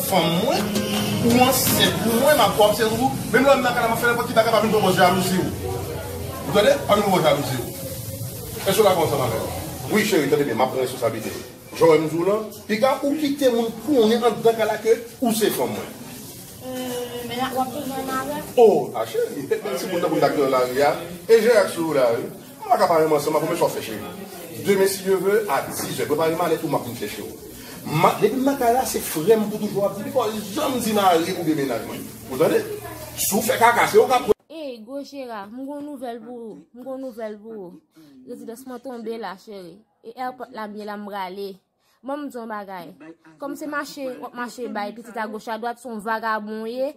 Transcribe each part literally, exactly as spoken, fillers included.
Fanm mwen, ou ansent pou mwen, m ap fòse ou. Menm lè w nan kay la, m ap fè nenpòt ki bagay, pa vin pran pòz jalouzi ou. Ou tande? Pa vin pran pòz jalouzi ou. Èske w dakò ansanm avè m? Wi, cheri, tande byen, m ap pran responsablite. Jan w wè m di w lan, piga ou kite moun konnen anndan kay la ke ou se fanm mwen. Euh, men w ap toujou renmen avè m? Oh, a cheri, menm si moun nan pou n dak nan lari a, e jere ak sou ou la, wi. M pa ka pa renmen ansanm avè w, men sa w fè, cheri. Demen, si Dye vle, a dizè, prepare malèt ou, m ap vin chèche w. Ma, depi m nan kay la, se frè m pou toujou w ap di, bikòz janm di mari m oubyen mennaj mwen. Ou tande? Si w fè kaka, se ou k ap. Ey, gwo Jera, m gon nouvèl pou ou. M gon nouvèl pou ou. Rezidans mwen tonbe la, cheri. E èpòt la m ye la, m prale. Ban m di w yon bagay. Kòm se mache, w ap mache bay pitit agoch adwat, se yon vagabon w ye.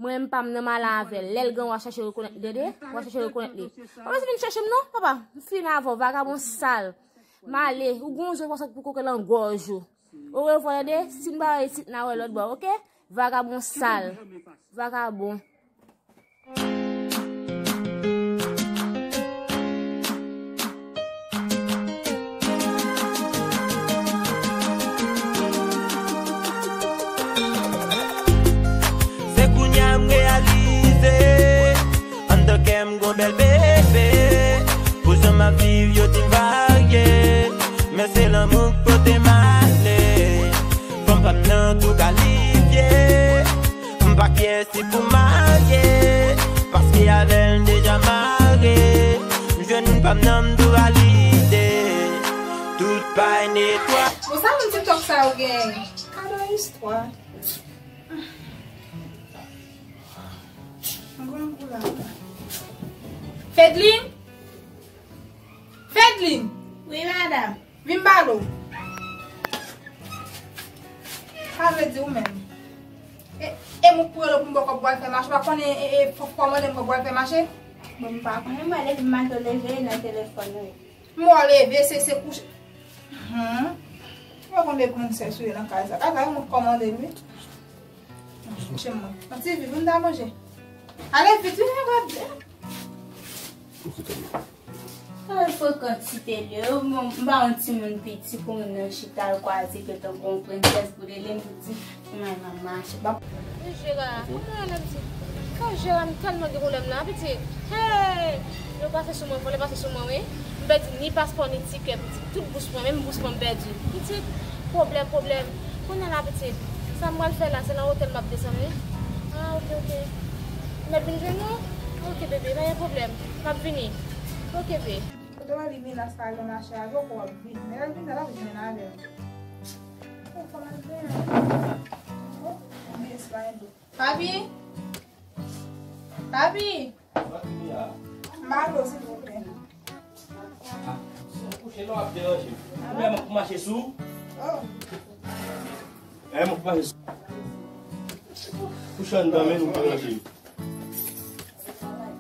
Mwen menm pa m nan mal avè l. Lè l gen w a chache rekonèt, tande? W a chache rekonèt li. Pa bezwen vin chèche m non, papa. M fini avè w, vagabon sal. M ale, ou gon zye pòsòt pou koke nan gòj ou. Orevwa, tande? Si n pa wè isit, n a wè lòt bò, oke? Vagabon sal. Vagabon. Se kounye a m reyalize, anndan kè m gon bèl bebe. Pou jan m ap viv, yo di m varye, men se lanmou k pote m ale. Fanm pa m nan tou kalifye. M pa kyè si pou marye, paske avè l m deja mare. M jwenn pa m nan m tou valide. Tout pay netwaye. Bon, sa moun TikTok sa yo gen? Kado istwa. Mwen pran kou la. Fedlin? Fedlin! Wi, madanm. Vin m pale w. Sa vle di ou menm. E, e m pou rele w pou m ba w kòb pou w al fè mache. Ou pa konnen e, e, fò, fò mande m kòb pou w al fè mache? Bon, m pa konnen, mwen, depi maten w leve nan telefòn ou ye. M wè w leve, se, se kouche. Hum. Ou pa konn de princess ou ye nan kay sa. Kay sa, yon moun kòmande m, wi. Kouche mwen. Yon ti vi, vin ta manje. Ale vit, vin, vin, vin. Al frekan ti Tele, m, m pa yon timoun piti pou moun nan chita al kwaze ke tankou yon prensès pou Tele, m di, m al nan mache, pa. Wi, Jera, kòman w ye la, pitit? Ka Jera, m tèlman gen pwoblèm la, pitit. Hey! Yo pase sou mwen, vòlè pase sou mwen, wi. M pèdi ni paspò, ni tikè, pitit. Tout bous mwen, menm bous mwen m pèdi. Pitit, pwoblèm, pwoblèm. Kounye a la, pitit, sa m pral fè la, se nan otèl m ap desann, wi. Ah, ok, ok. M ap vin jwenn ou? Ok, bebe, pa gen pwoblèm. M ap vini. Ok, bebe. Kote w al, Limena sa al nan mache avè w, pou w ap vin. Men lè l vin la, l ap vin menm avè l. Ou kòman l vin? Oh, men se pa yon do. Papi! Papi! Malo, silvouplè. Ah, si w kouche la, w ap deranje m. Ou wè mwen pou mache sou ou? Oh. Eh, mwen pou mache sou ou. Kouche anndan, men nou deranje m.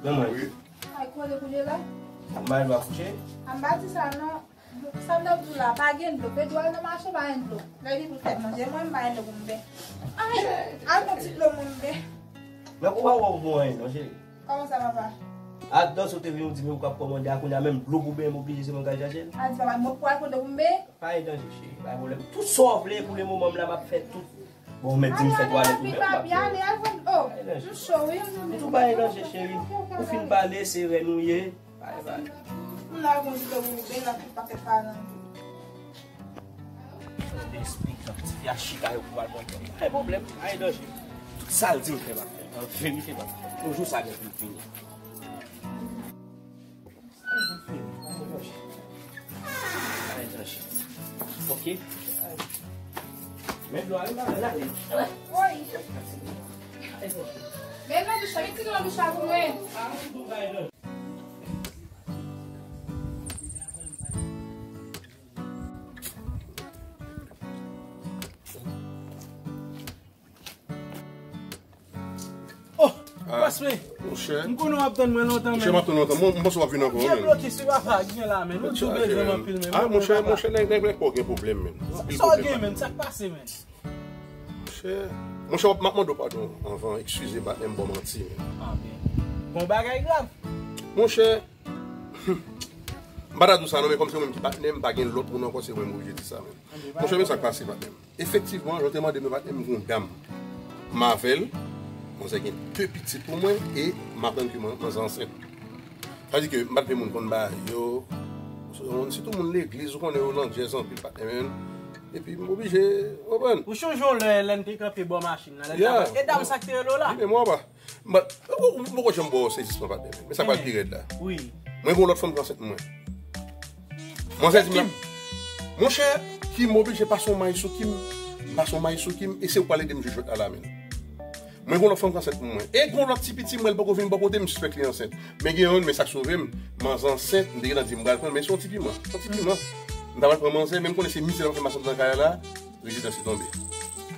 Nan mwen. Ay, kole kounye la. M pa gen dwa kouche? A m pa di sa, non. Sa m t ap di w la, pa gen dlo. Pedro al nan mache, pa gen dlo. Lè li pou tèt manje, mwen, m pa gen dlo pou m bwè. Ay, al pran ti dlo mwen m bwè. Men ou pa wè ou bon anyen non, cheri. Kòman sa, papa? Adan si w te vin ou di m ou k ap kòmande a, kounye a menm dlo pou benyen m oblije se mwen k al chache l. A di papa, mwen pou al pran dlo pou m benyen? Pa gen danje, cheri, pa gen pwoblèm. Tout sa w vle pou le moman m la, m ap fè tout. Bon, ou mèt di m fè twalèt ou menm, m ap fè. Ale, ale, al pran dlo. M cho, wi. M tou pa gen danje, cheri. Ou fin pale, se rèn ou ye. Bay, bay. M la gon ti dlo pou bebe nan tout pakèt paran. Tande espri jan ti fi a chita yo pou al pran dlo. Pa gen pwoblèm, pa gen danje. Tout sa l di m fè, m ap fè. An verite, m ap fè. Yon jou sa gen pou l fini. Pa gen danje. Ok. Men dlo a, wi, madanm, lave. Wi. Men nan douch la, met ti dlo nan douch la pou mwen. Oh, ah, bòs, men. Monchè. M konnen w ap tann mwen lontan, men. Monchè, m ap tann lontan. Mwen, m panse w ap vin ankò, men. Gen blokis, wi, papa, gen la, men. Nou tou bezwen m anpil, men. Ah, monchè, monchè, nèg, nèg, nèg pa gen pwoblèm, men. Sa w gen, men? Sa k pase, men? Monchè, monchè, m ap mande w padon anvan, eskize m, m pa t menm ba w manti, men. Ah, men. Bon bagay grav. Monchè, M pa ta di w sa non, men kòm se mwen menm ki patnè, m pa gen lòt moun ankò, se mwen m oblije di sa menm. Monchè, men sa k pase, patnè m. Efektivman, jan w te mande m yo, patnè m, m gen yon dam. M avè l, manzè gen de pitit pou mwen, e m aprann ke man-, manzè ansent. Sa vle di ke m pa t vle moun konn bagay yo. Sitou moun legliz, ou konnen yo landjèz anpil, patnè m. Epi m oblije, w konprann? Ou chonje yon lè, lè n te kanpe bò machin nan, lè n t ap... Yeah. E dam sa k te rele w la? Wi, men mwen anba. Mwen, ou, ou, ou poko janm bò sezisman, patnè m. Men sa k pral pi rèd la. Wi. Mwen gen yon lòt fanm ki ansent mwen. Manzè di m la, monchè, Kim, m oblije pase yon may sou Kim, pase yon may sou Kim, e se ou k pral ede m jwe jwèt la, la, men. Mwen gen yon lòt fanm ki ansent pou mwen. E gen yon lòt ti piti, mwen, l poko vin bò kote m, m sispèk li ansent. Men gen youn, men sa k sove m, manzè ansent, m te gentan di m pral pran l, men se yon ti piman, se yon ti piman. M ta pral pran manzè, men m konnen se mizè l ap fè m ap sot nan kay la, rezilta se tonbe.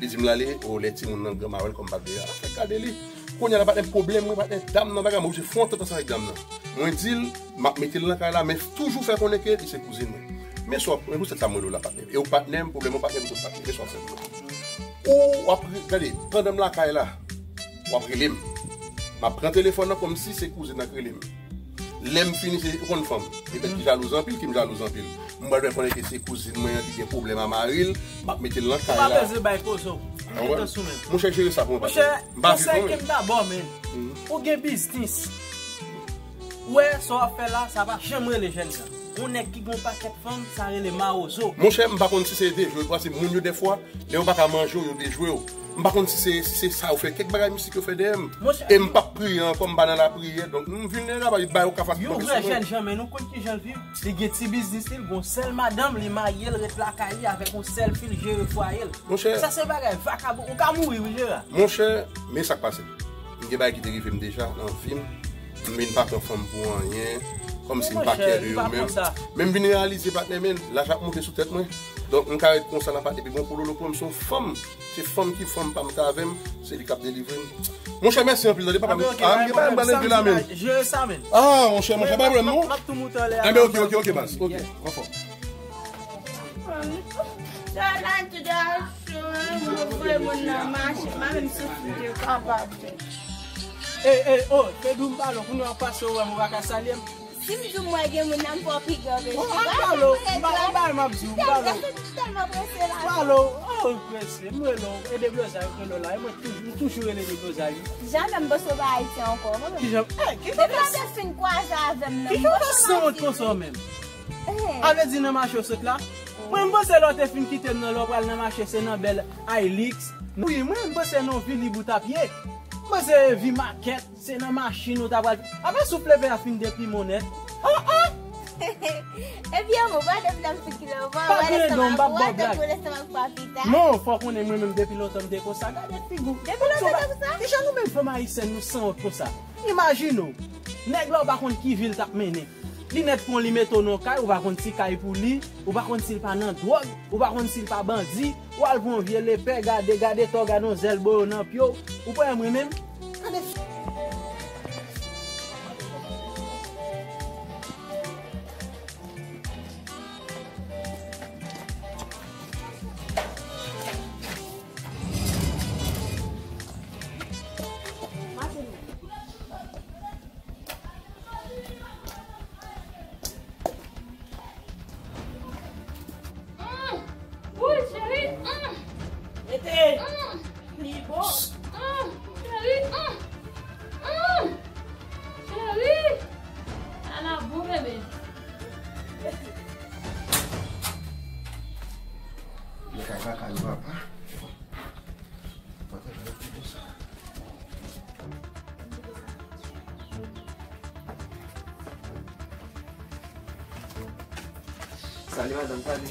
Li di m l ale, o, lè timoun nan gran mawèl kòm pa t vle a. Fèk gade li. Kounye a la, patnè, pwoblèm mwen, patnè, dam nan bagay, mwen oblije fè yon antant ansanm avèk dam nan. Mwen di l, m ap mete l nan kay la, men toujou fè konnen ke li se kouzin mwen. Men sa w ap, men pou sèt sa mwen rele w la, patnè. E w patnè m, pwoblèm ou patnè m, tout patnè. Men sa w ap fè m. Ou w ap re-, gade, pandan m lakay la, w ap rele m. M ap pran telefòn nan kòmsi se kouzin nan k rele m. Lè m fini, se, ou konn fanm. Li mèt ki jalouz anpil, ki m jalouz anpil. M pral fè konnen ke se kouzin mwen an ki gen pwoblèm a mari l, m ap mete l nan kay la. Ou pa bezwen bay koze w. Ou gentan sou men. Monchè, jere sa pou mwen, patnè. Monchè, m pa viv non, men. Konsèy ke m ta ba w, men. Ou gen biznis. Ou wè, sa w ap fè la, sa pa janm rele jèn jan. Yon nèg ki gen yon pakèt fanm, sa rele mawozo. Monchè, m pa konn si se dejwe, paske moun yo dèfwa, lè yo pa ka manje w, yo dejwe w. M pa konn si se, si se sa yo fè, kèk bagay mistik yo fè dèyè m. Monchè, e m p ap priye ankò, m pa nan lapriyè, donk m vilnerab, ba yo ka fasil tonbe sou mwen. Yon vrè jèn jan, men nou konn kijan l viv. Li gen ti biznis li, l gen yon sèl madanm, li marye, l ret lakay li avèk yon sèl fi, l jere fwaye l. Monchè. Sa se bagay vakabon, ou ka mouri wi, Jera. Monchè, men sa k pase. M gen bagay ki te rive m deja nan vi m. M vin pa pran fanm pou anyen. Kòmsi m pa kè de yo menm. Men m vin reyalize, patnè, men laj ap monte sou tèt mwen. Donk, m ka ret konsa nan patnè, epi gon kololo pran m, se yon fanm. Se fanm ki fanm pa m, k avè m, se li k ap delivre m. Monchè, mèsi anpil, tande, papa m. Ah, m gen bagay m pral regle la, men. Jere sa, men. Ah, monchè, monchè, pa pwoblèm, non. M ap tou moute anlè a. Enben, ok, ok, ok, baz. Ok, konfò. Sè la, toude a cho, mwen voye moun nan mache, m pa menm santi m te kapab. Ey, ey, oh, te di w m pa lwen, kounye a w ap pase, ou wè m, ou pa ka salye m. Si m di w m wè gen moun nan, m fè w pigre anpil. Bon, m pa lwen, m pa, m pa lwen, m ap di w, m pa lwen. M tèlman prese la. M pa lwen, oh, prese, m rele w, e deblozay, ou rele w la, e mwen toujou, m toujou rele deblozay, wi. Jamè m panse w pa Ayiti ankò, mwen menm. Kijan, eh, kijan w fè... Depi lè w te fin kwaze avè m nan, m panse w pa Ayiti. Kijan w fè sanwont konsa w menm? Eh. A vle di nan mache w sot la? Mwen, m panse lè w te fin kite m nan, lè w pral nan mache, se nan bèl Hilux. Wi, mwen, m panse nan Vilib ou t ap ye. M panse V-Market, se nan machin ou ta pral. Apre souf leve a fin depi m onèt. Oh, oh! Epi, yon mo, pa depi lè m fin kite w, pa wè lestomak ou, wè tankou lestomak ou pa pita. Non, fò w konnen mwen menm depi lontan m te konsa. Gade figi w. Depi lontan w te konsa? Kijan nou menm fanm ayisyèn nou sanwont konsa? Imajine w, nèg la ou pa konn ki vi l t ap mennen. Li nèt pran w, li mete w nan yon kay, ou pa konn si kay pou li, ou pa konn si l pa nan dwòg, ou pa konn si l pa bandi, ou al pran yon vye lepè, gade, gade tò, gade yon zèl boyo nan pye w, ou pa wè mwen menm? Gade. Mm. Wi, cheri. Mm. Mete. Mm. Li bon. Mm. Cheri. Mm. Mm. Cheri. Ala bon bebe. Li kay pa kay papa. Sali, madanm, sali.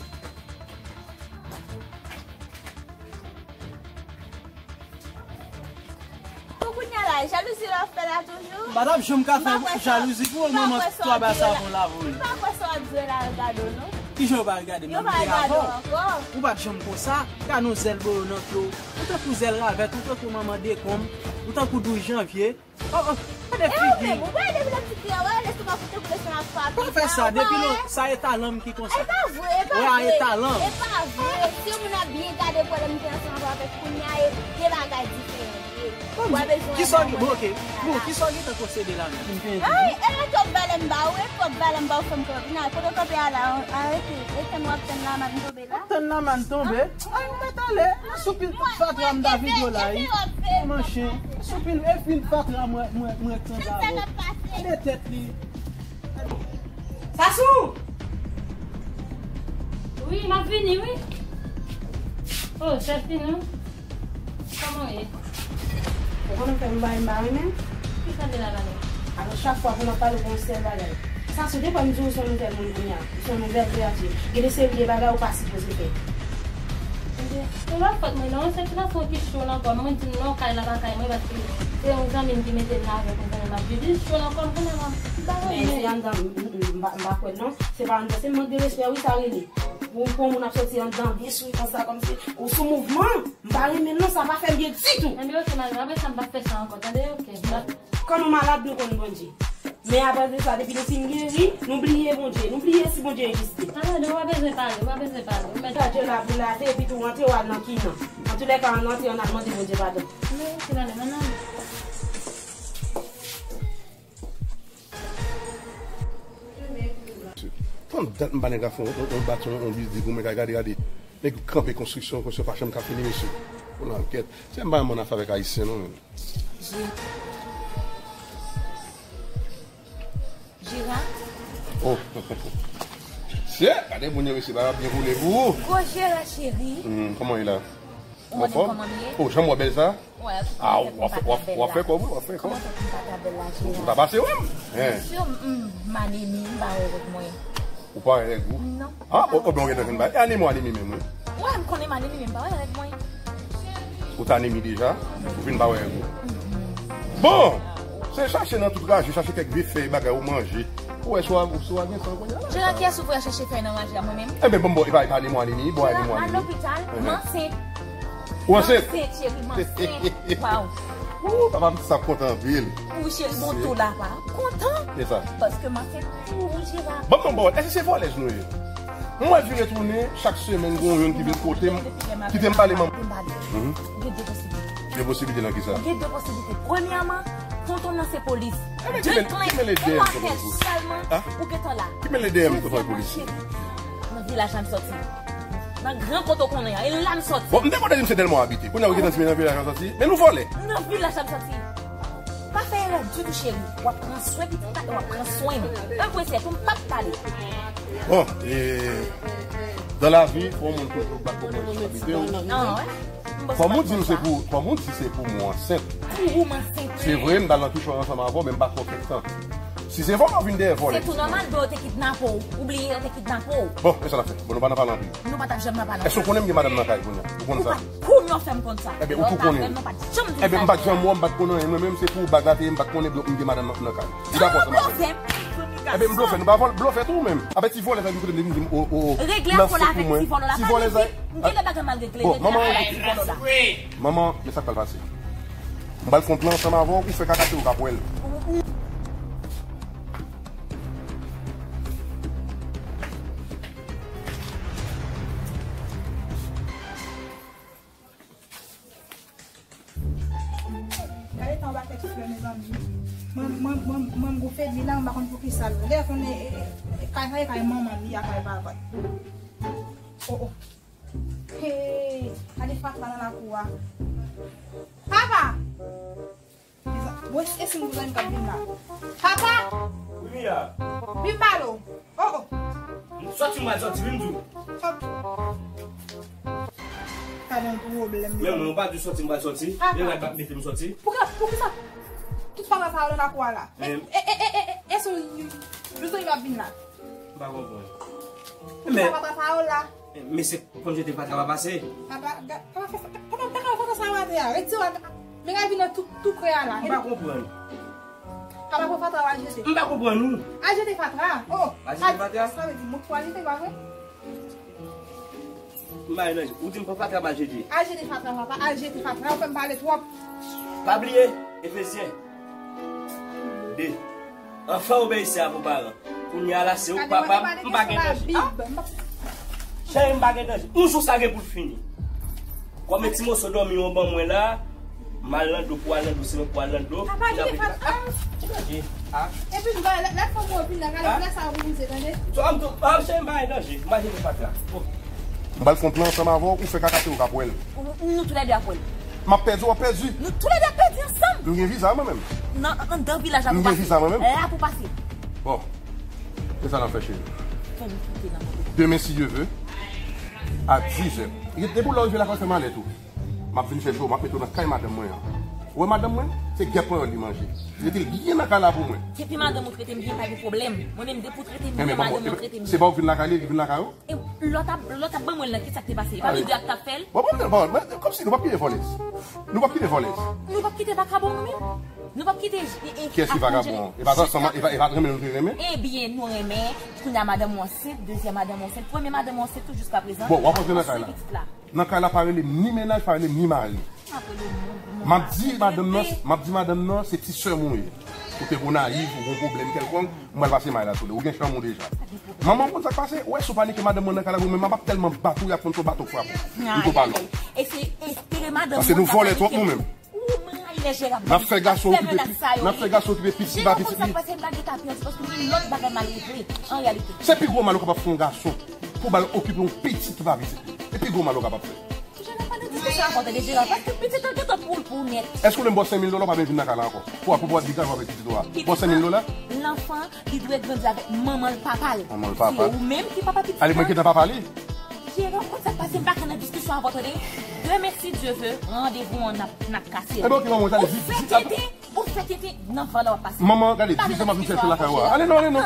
Pou kounye a la, jalouzi w ap fè la toujou? M pa t ap janm ka fè jalouzi pou ou, manman, twa ba savon lave w. M pa kwè sa w ap di yo la, yo gade w, non. Kijan yo pa regade m? Yo pa regade w ankò. Ou pa t janm konsa. Gade yon zèl boyo nan pye w. Ou tankou zèl ravèt, ou tankou manman dekonm, ou tankou douz janvye. Oh, oh, gade figi. E ou menm, ou pa depi lè m ti fi a, wè, lestomak ou tankou lestomak pa pita. Pa fè sa, depi lè, sa e talan m ki konsa. E pa vre, e pa vre. E pa vre. Si yon moun ap byen gade pwoblèm m te ansanm avè w avèk kounye a, e de bagay diferan li ye. W ap bezwen wè nan mwen. Kisa w gen? Bon, ok. Bon, kisa w gentan posede la menm? Ay, e lè tou w valè m ba ou, e tou w valè m ba ou fè m kanpe. Nan, kote w kanpe a la, arete. E tann w ap tann la, m ap tonbe la. Tann la, m ap tonbe. Ay, m mèt ale. Soupil tout fatra m da videyo la, wi. Kòman chen? Soupil, e pil fatra mwen, mwen, mwen tann la, wi. Gade tèt li. Sasou! Wi, m ap vini, wi. Oh, Chèfina. Kòman w ye? Ou konnen fè m bagay m pa renmen? Ki sa te la la menm? Alò, chak fwa pou m ap pale pou yon sèl bagay. Sasou, depi m di w se yon nouvèl moun kounye a. Se yon nouvèl kreyati. Gen de seri de bagay ou pa sipoze fè. Se pa fòt mwen non, se ti gason ki cho nan kò m. Mwen di non, kay la pa kay mwen, paske se yon zanmi m ki mete m la avèk yon zanmi m ap viv. Li cho nan kò m, kounye a m pa renmen. Men se anndan, m, m, m pa, m pa kwè l non. Se pa anndan, se mank de respè, wi, sa rele. Pou, pou yon moun ap soti anndan, byen souri konsa, kòmsi ou sou mouvman. M pa renmen l non, sa pa fè m byen ditou. Ebyen, ok, madam, apre sa, m p ap fè sa ankò, tande, ok. Kò nou malad, nou konn Bondye. Men apre de sa, depi nou fin geri, nou bliye Bondye. Nou bliye si Bondye egziste. Tande, ou pa bezwen pale, ou pa bezwen pale. Ou mèt Sa Dye la pou lave, epi tou rantre, w al nan kin nan. Antoulèka, ann rantre, ann al mande Bondye padon. Men, ok, madam, ann ale. Tann dat m pa nèg ap fè yon, yon, yon baton, yon biznis pou mwen, gade, gade. Nèg kanpe konstriksyon, konstriksyon pa janm ka fini, mesye. Pou lankèt. Se m pa yon moun afè avèk ayisyen, non, menm. Jera. Jera. Oh. Se, gade moun yo, mesye, bagay ap byen boule pou ou. Gwo Jera, cheri. Hmm, kòman w ye la? Ou mande m kòman m ye? Oh, jan m wè bèl sa? Wè, ah, w ap fè kòb, w ap fè kòb. Kòman fè pou m pa ta bèl la, Jera? Ou ta pase wè m. Hein. Sou, m, m anemi, m pa wè règ mwen. Ou pa wè règ ou? Non. Ah, o, o, ben, ou gentan fin bay. E anemi, anemi menm, wi. Wè, m konnen m anemi, men m pa wè règ mwen. Ou t anemi deja? Ou fin pa wè règ ou? Bon! Se chache nan tout raje, chache kèk vye fèy bagay ou manje. Ou wè si w a, si w a gen san kounye a la. Jera, kiyès ou voye chache fèy nan raje a, mwen menm? Enben, bon, bon, e pa, e pa anemi, bon, anemi, anemi. Jera, al lopital, m ansent. Ou ansent? M ansent, cheri, m ansent. Waw. Ou, papa m sa kontan anpil. Wi, cheri, bon, tou la pa kontan. E sa? Paske m ansent pou ou, Jera. Bon, bon, bon, èske se vòlèz nou ye? Mwen vire tounen, chak semèn, gon youn ki vin kote m, kite m pale manman. Mhm. Gen de posiblite. De posiblite nan ki sa? Gen de posiblite. Premyèman, tonton nan se polis. Ebyen, ki mele, ki mele dèyè m tonton pou? Sèlman, ou gentan la. Ki mele dèyè m tonton polis? Nan vilaj la m sòti. Nan gran kote w konnen an, e la m sòti. Bon, m te konn di m se Dèlma w abite. Kounye a ou gentan di m nan vilaj la m sòti. Men nou vòlè. Nan vilaj la m sòti. Pa fè erè ditou, cheri. W ap pran swen pitit la, w ap pran swen m. An prensè, pou m p ap pale. Bon, e, dans la vie, fò moun toujou bat pou responsabilite w. Ah, wè. Kòm ou di m se pou, kòm ou di se pou mwen ansent. Pou ou m ansent. Se vre, m t al nan kich ansanm avè w, men m pa t fè w kèk tan. Si se vòlè w vin dèyè vòlè. Se tou nòmal, bon, yo te kidnape w. Ou bliye yo te kidnape w. Bon, men sa n ap fè. Bon, nou pa nan pale anpil. Nou pa t ap janm nan pale anpil. Èske w konnen m gen madanm nan kay kounye a? Ou konnen sa? Ou pa t konnen w fè m konn sa. Ebyen, ou tou konnen. Ebyen, m pa t janm wè w, m pa t konnen anyen. Mwen menm, se pou bag la te ye, m pa t konnen m gen madanm nan, nan kay. Ou dakò ansanm avè m? Ebyen, m blofè, nou pa vòlè, blofè tou ou menm. Apre ti vòlè sa vin kote m di m, o, o, o. Regle afè w la avèk ti vòlè w la, pa vini. M gen de bagay m al regle. Regle afè w la, ti vòlè w la. Manman, men sa k pral pase. M pral fè yon plan ansanm avè w, ou fè kaka se ou k ap wè l. Gade tan w pa fè ti flè, mezanmi. Mwen, mwen, mwen, mwen, m gon febri la, m pa konn poukisa l. Lè konnen, e, e, e, kay sa, e kay manman l, li a kay papa l. Oh, oh. Hey, gade fatra nan lakou a. Papa! Mezanmi, bon, e, e si m gon zanmi k ap vin la? Papa! Wi, Mia. Vin pale w. Oh, oh. Sòti, m pral sòti, vin di w. Sòti. Gade yon pwoblèm. Men mwen, ou pa di sòti, m pral sòti. Papa. Men rad pa mete m sòti. Poukisa, poukisa tout fatra sa yo nan lakou a la? E, e, e, e, e, e, se yon, yon zanmi m ap vin la. M pa konprann. Poukisa fatra sa yo la? Men se konn jete fatra pa pase. Papa, ga-, papa fè, papa, papa fatra sa yo atè a. Retire w atè a. Men al vin nan tou, tou prè a la. M pa konprann. Papa pran fatra w al jete. M pa konprann ou. Al jete fatra. Oh, al jete fatra? Sa vle di, mwen pou al jete, pa vre? M pa nan, ou di m pran fatra m al jete. Al jete fatra, papa, al jete fatra. Ou fè m pale twòp. Pa bliye, Efesyen de. Enfants, obéissez à vos parents. Kounye a la, se ou k papa m, m pa gen tan. Chay m pa gen danje. Yon jou sa gen pou l fini. Kòm e ti moso dòmi w ban mwen la, m al nan do pou al nan do, se mwen pou al nan do. Apa ki te fè sa? Ah, ki danje? Ah. Epi m ba lè fò mwen vin nan kale, lè sa ou pou mize, tande? So, m tou, ah, chay m pa gen danje. M pa gen fatra. Oh. M pral fè yon plan ansanm avè w, ou fè kaka se ou k ap wè l. Nou toulède ap wè l. M ap pèdi, w ap pèdi. Nou toulède ap pèdi ansanm. Nou gen viza mwen menm. Nan, anndan vilaj la pou pase. Nou gen viza mwen menm. Lè a pou pase. Bon. Se sa n ap fè, cheri. Fò m kite nan mwen. Demen, si Dye ve, a dizè. Depi w la w rive lakay, fè malè tou. M ap vin chèche w, m ap mete w nan kay madanm mwen an. Ou wè madanm mwen? Se gèp panyòl li manje. Rete l byen nan kay la pou mwen. Depi madanm ou trete m byen, pa gen pwoblèm. Mwen menm, depi w trete m byen, madanm mwen trete m byen. Se pa ou k vin lakay li, li vin lakay ou? E lòt ap, lòt ap ban mwen l nan, kisa k te pase? E pa nou de ak t ap fè l? Bon, bon, bon, bon, kòmsi nou p ap kite vòlèz. Nou p ap kite vòlèz. Nou p ap kite vakabon nou menm. Nou p ap kite, e, e, kiyès ki vakabon an? E pa sa, e pa, e pa renmen nou te renmen? Ebyen, nou renmen. Kounye a madanm ou ansent, dezyèm madanm ou ansent, premye madanm ou ansent tou jiska prezan. Bon, w ap rantre nan kay la. Nan kay la, pa rele m ni mennaj, pa rele m ni mari. M ap di madanm nan, m ap di madanm nan, se ti sè m ou ye. Ou te Gonayiv, ou gon pwoblèm kèlkonk, m pral pase may la sou li. Ou gen chanm ou deja. Manman, w konn sa k pase? Ou wè, si w panike madanm mwen nan kay la, ou menm, m ap tèlman bat ou, y ap konn se yon bato k frape w. Li tou pa lwen. E se espere madanm mwen. Paske nou vòlè twòp nou menm. Ou rayi lè Jera ap fè menas sa yo. N ap fè gason okipe pitit, n ap fè gason okipe pitit, pa pitit li. Jera konn sa k pase, m pa gen ta pye anti, paske gen lòt bagay malere an reyalite. Se pi gwo mal ou kapab fè yon gason pou ba l okipe yon pitit ki pa pitit li. Se pi gwo mal ou kapab fè. Jera pa nan diskisyon avè w, tande Jera, paske pitit lan gentan pou l pou w nèt. Èske w lè m ba w senk mil dola, w pa vin nan kay la ankò? Pou w, pou w al di gaz avèk pitit ou a. Ba w senk mil dola? Lanfan, li dwe grandi avèk manman l, papa l. Manman l, papa l. Se ou menm ki papa pitit lan. Ale, mwen ki nan papa li. Jera, ou konn sa k pase, m pa ka nan diskisyon avè w, tande. Demen, si Dye ve, randevou an n ap, n ap kase l. Enben, oke, manman, ale, vit, vit. Ou fè tenten, ou fè tenten, nan van la w ap pase. Manman, gade, dizè m ap vin chèche w lakay ou a. Ale, non, ale, non.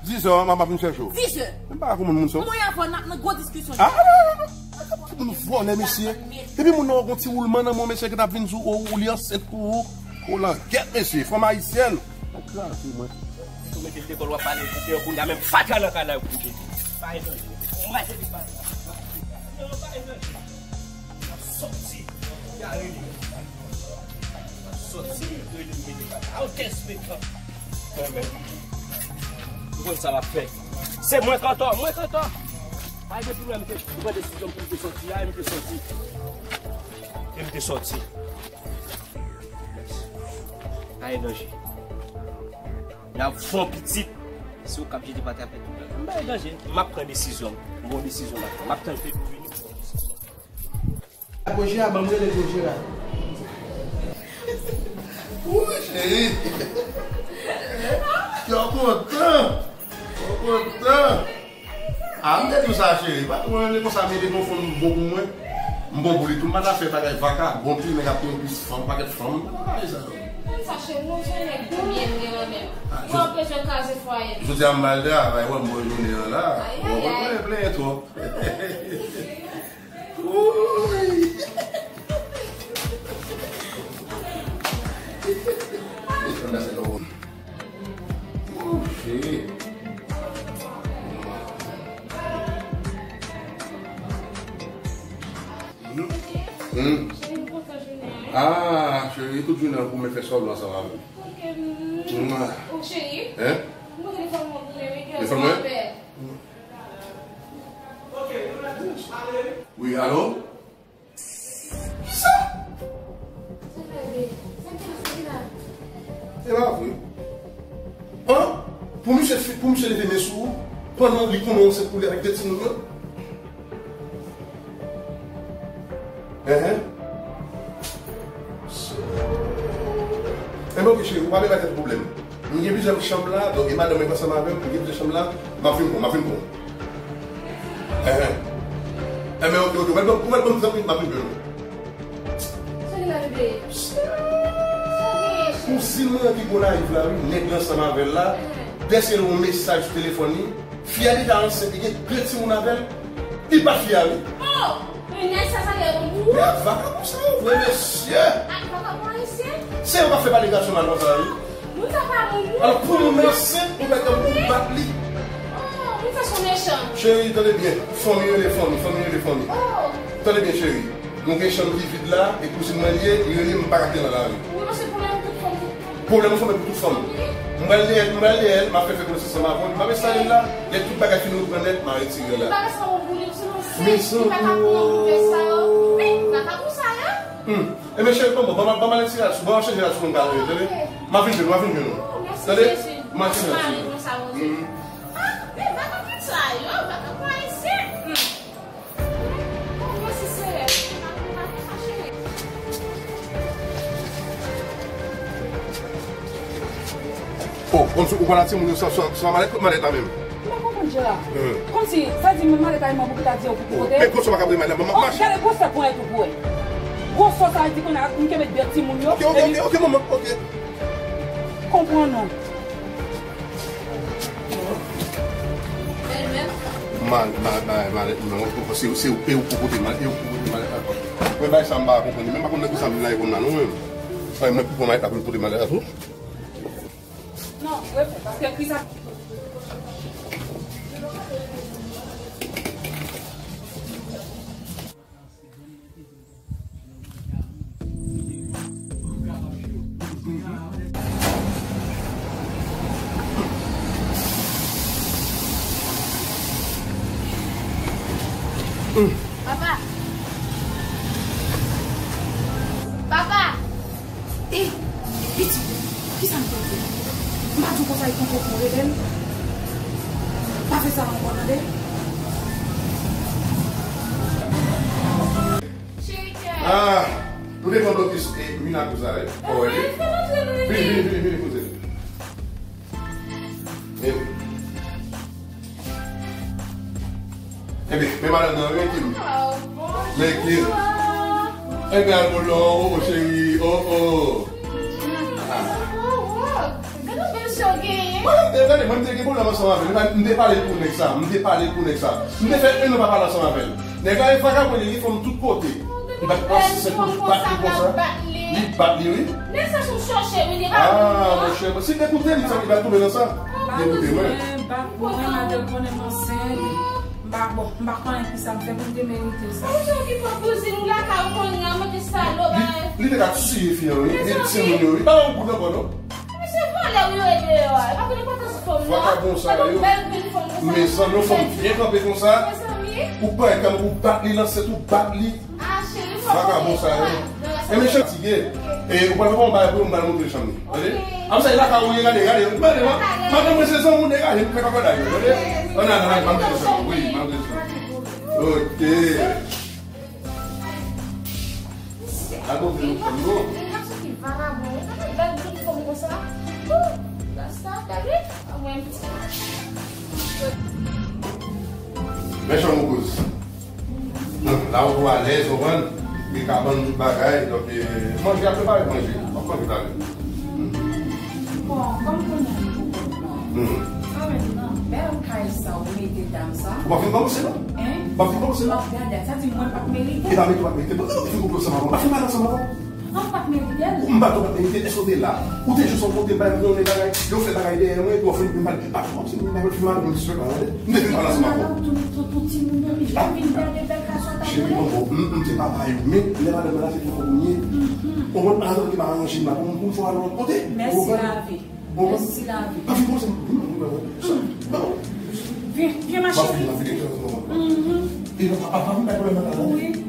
Dizè, manman ap vin chèche w. Dizè. M pa konn moun, moun sa. Mwen avè w n ap nan gwo diskisyon. Ah, ah, ah, ah. Moun vòlè, mesye. Epi moun nan wè gon ti woulman nan men w, mesye, ki t ap vin sou ou, ou li ansent pou ou. Kolangèt, mesye, fanm ayisyèn. Ap kraze mwen. Ou mete l dekò, w ap pale, koute yo, kounye a menm fatra nan kay la, yo koute. Pa etone. Ou mete l fatra. Yo pa etone. N ap sòti. Y a rele. N ap sòti, rele, mete fatra. A, ou tèspè. Mwen menm. Ou konn sa m ap fè. Se mwen k antò, mwen k antò. Pa gen pwoblèm, m te pran desizyon pou m te sòti a, e m te sòti. E m te sòti. Pa gen danje. Y ap fè yon pitit. Si w k ap jete patra fè tout bagay. M pa gen danje. M ap pran desizyon m. M gon desizyon m ap pran. M ap tann Fedou vini pou m pran desizyon. Apre Jera, ban m rele tou Jera. Wouy, cheri. Kè w kontan. Kè w kontan. A, m te di w sa, cheri. Pa twò rele konsa, mete gon fanm bon pou mwen. M bon pou li tou. M pa ta fè bagay vakabon, pi nèg ap touye plis fanm, pakèt fanm. M pa ta fè sa, non. Konn sa, cheri, mwen se nèg byen m gen nan men m. Mwen bezwen kraze fwaye m. Jodi a m mal travay, wè m bò jounen an la. Ayayay. Mwen plenyen twòp. Wouy. Wouy, cheri. Hmm. Ah, cheri, tout jounen an pou mwen fè sòl ansanm avè w. Mwa. Hein? Telefòn mwen? Wi, alo? Sa? E pa vre. An? Pou misye fi-, pou misye leve men sou ou, pandan li konnen w ansent pou li avèk de timoun yo? Enhen. Enben, oke, cheri, ou pa bezwen bay tèt ou pwoblèm. M gen plizyè chanm la, donk, e madanm mwen k ansanm avè m, m gen plizyè chanm la, m ap vin pran, m ap vin pran. Enhen. Enben, oke, oke, ou mèt ban m, ou mèt ban m zanmi, m ap vin pran. Sa gen la, bebe? Kouzin mwen an ki Gonayiv la, wi, nèg la ansanm avè l la, dèske l yon mesaj sou telefòn li, fi a deja ansent, li gen de timoun avè l, li pa fi a, wi. Oh! Men nèg sa, sa gen yon gou. Men ak vakabon sa yo vre, mesye. Ak vakabon ayisyen? Se yo k ap fè pale gason mal konsa, wi. Moun sa pa moun, non. Alò, pou moun nan ansent, ou mèt gen pou bat li. Oh, moun sa se yon mechan. Cheri, tande byen. Fanmi rele fanmi, fanmi rele fanmi. Oh. Tande byen, cheri. Nou gen chanm ki vid la, e kouzin mwen li ye, li rele m, m pa ka kite l nan lari. Wi, paske pwoblèm tout fanm, tout fanm. Pwoblèm fanm pou tout fanm. Wi. M pral leyèl, m pral leyèl, m ap fè fè konesans ansanm avè w, m ap enstale l la, lè tout bagay fin reprann nèt, m a retire l la. Bagay sa w boule, se nan sèch, li pa ka pran pou fè sa yo. Men, pa ka pou sa yo. Hmm. Ebyen, cheri, bon, bon, ban m al retire l la, ban m al chanje l la sou mwen, tande? M ap vin jwenn ou, m ap vin jwenn ou. Tande? M ap chanje l la sou mwen. Ah, men vagabon sa yo, vagabon ayisyen. Hmm. Oh, kòmsi ou pral a timoun yo san, san, san malèt, kot malèt la menm? M pa konprann, Jera. Kòmsi, sa di men malèt la, men pou ki ta di yo pou ki kote? Men kòmsi w pa ka pote malèt la, manman, mache. Gade gwosè ponyèt ou pou wè. Gwosè sa di kounye a, m kenbe de timoun yo. Ok, ok, ok, ok, manman, ok. Konprann non. Mal, mal, mal, malèt, non, se, se, e ou pou pote malèt, e ou pou pote malèt la. Mwen bay sa m pa konprann, men m pa konn nan ki sa m vin la, e konn la, non, mwen. Mwen pou pran malèt la pou m pote malèt la tou. Non, refè, paske ki sa. Papa! Papa! Ey, pitit, kisa m te di? M pa di w konsa, e konprann pou rele m. Pa fè sa ankò, tande? Cheri kè. Ah, nou te pran blokis e Mina pou sa, wi. Oh, wi. Vini, vini, vini, vini, kouzin. Vini. Ebyen, men madanm nan, men Kim. Men Kim. Ebyen, al bolo, oh, oh, cheri, oh, oh. Ah. Gade bèl je w genyen. Mwen, gade, mwen, m te gen pwoblèm ansanm avè l. M te pale l pou nèg sa. M te pale l pou nèg sa. M te fè en an pa pale ansanm avè l. Nèg la e vagabon, li gen fanm tout kote. Li bat plas sèt, li bat li konsa. Li bat li, wi. Nèg sa se yon chòche, wi, li pa bon. Ah, monchè, si l te koute m, sa li bat tounen nan sa. Li koute mwen. Bat mwen, madanm konnen m ansent. M pa, bon, m pa konnen kisa m fè pou m te merite sa. Ou se w ki pran kouzin m lakay ou kounye a, monte salopri. Li, li te ka tiye fi an, wi. Li tiye moun yo, wi. Pa yon goud ankò, non. Misye vòlè, wi, yo, e deyò a. E pa konn enpòtans fanm nan. Vagabon sa yo. Mezanmi, yon fanm byen kanpe konsa. Ou pran yon kanm, ou bat li nan sèt, ou bat li. Vagabon sa yo. E mesye fatige. E ou pral fè yon bagay pou yo, m pral montre chanm li. Tande? Ap sa, e lakay ou ye, gade, gade. Gade, madanm mwen se zanmi w, degaje m, fè papaday yo, tande? Ann al, ann al, m ap montre chanm li. Wi, m ap montre chanm li. Ok. Al montre nou chanm nou. Yon gason ki vagabon, yon gason bèl grenn fanm konsa. Wou! Rasta, gade, a mwen. Men chanm ou kouz. La ou alèz, ou konprann? Li ka ban nou tout bagay, donk, eh, manje ap prepare manje. W ap manje talè. Bon, kòm kounye a nou poko pran. Sa menm nan bèl kay sa ou mete dam sa. Ou pa fin kòmanse non. Hein? Ou pa fin kòmanse non. M ap gade, sa di mwen pa t merite. E pa mete ou pa t merite. Bon, ou fin kòmanse ansanm avè w. Pa fin pale ansanm avè w. An pa t merite l. M pa t ou pa t merite. Èske w te la? Ou te jis yon kote bay moun yon bagay, yo fè bagay dèyè mwen, epi w fin vin pale. Pa fin kòmanse, m pa fin pale, m disrespect la, tande. M te fin pale ansanm avè w. Madanm tou, tou, tou timoun yo, li vin gade bèl kay sa w ta boule. Cheri, bon, bon, m, m se papa yo, men lè madanm nan la se pou fò pou m ye. Ou konprann? Antanke m aranje m la, pou m, pou m fè w al yon lòt kote. Mèsi lavi. Mèsi lavi. Pa fin kòmanse, m, m, m, m, m, sa. Bon. Vin, vin, ma chérie. E pa, pa, pa vin bay pwoblèm nan la, non? Wi.